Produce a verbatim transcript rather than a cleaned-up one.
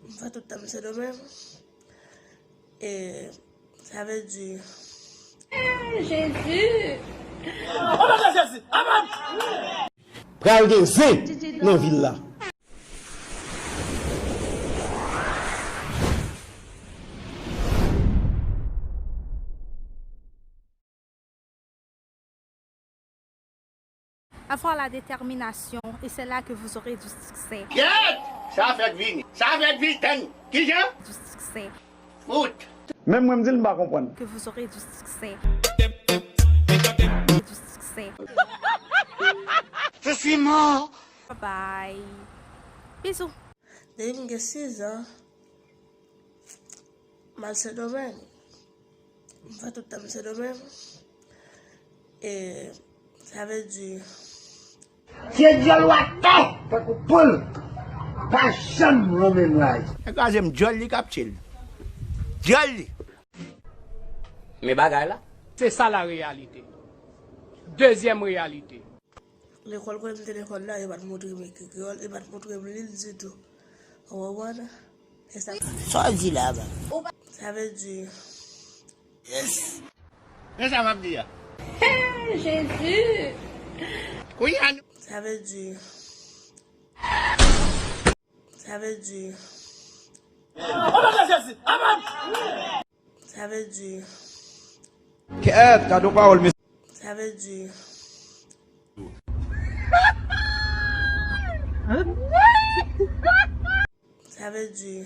M fè tout tan m Sendomeng. E sa vle di Jezi! Pral gen zen nan vil la. Avoir la détermination, et c'est là que vous aurez du succès. Kèt! Sa fèk vini. Sa fèk vini. Tann. Kijan? Du succès. Fout. Menm mwen m di l m pa konprann. Que vous aurez du succès. Du succès. Je suis mort. Bye bye. Bisous. Depi m gen sis zan, m al Sendomeng. M fè tout tan m Sendomeng. E sa vle di Se dyòl w atè tankou poul. Pa janm renmen mwen. Nèg la se m dyòl li k ap tchil. Dyòl li. Men bagay la. Se sa la reyalite. Dezyèm reyalite. Lekòl kote m te lekòl la, yo pa t montre m ekri kreyòl, yo pa t montre m li l ditou. Ou konprann? E sa Sa w di la ba? Sa vle di Men sa m ap di a. Jezi! Kounye a nou. Sa vle di Sa vle di Sa vle di Kèt, gade yon pawòl mesye. Sa vle di Sa vle di